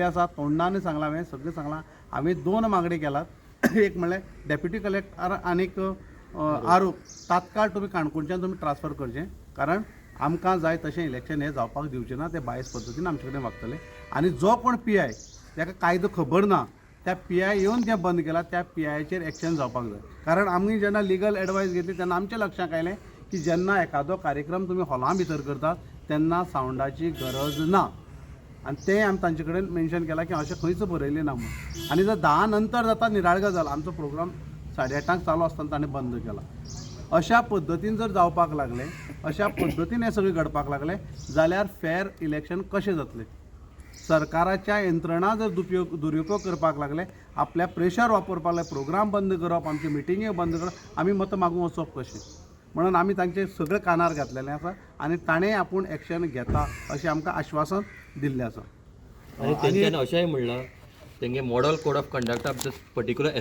आसा तोंडान सांगलां हांवें, सगळें सांगलां. हांवें दोन मागणी केलात. एक म्हणल्यार डेप्युटी कलेक्टर आनीक आर ओ तात्काळ तुमी काणकोणच्यान तुमी ट्रान्सफर करचें, कारण आमकां जाय तशें इलेक्शन हें जावपाक दिवचें ना. ते बायस पद्दतीन आमचे कडेन वागतले. आनी जो कोण पी I ताका कायदो खबर ना, त्या पी I येवन तें बंद केलां, त्या पी आयचेर एक्शन जावपाक जाय. कारण आमी जेन्ना लिगल एडवायस घेतली तेन्ना आमच्या लक्षांत आयलें की जेन्ना एखादो कार्यक्रम तुमी हॉला भितर करतात तेन्ना सावंडाची गरज ना. आनी तें आमी तांचे कडेन मेन्शन केलां की अशें खंयच बरयलें ना म्हूण. आनी जर 10 नंतर जाता, निराळ गजाल. आमचो प्रोग्राम 8:30 चालू आसतना ताणें बंद केला. अशा पद्दतीन जर जावपाक लागलें, अशा पद्दतीन हें सगळें घडपाक लागलें जाल्यार फेर इलेक्शन कशें जातलें? सरकाराच्या यंत्रणा जर दुरुपयोग करपाक लागले, आपल्या प्रेशर वापरपाक लागले, प्रोग्राम बंद करप, आमच्यो मिटिंग्यो बंद करप, आमी मतां मागूंक वचप कशें? म्हणून आमी तांचे सगळें कानार घातलेलें आसा आनी ताणें आपूण एक्शन घेता अशें आमकां आश्वासन दिल्लें आसा. आनी तेंच्यांनी अशेंय म्हणलां, तेंगे model code of conduct of this particular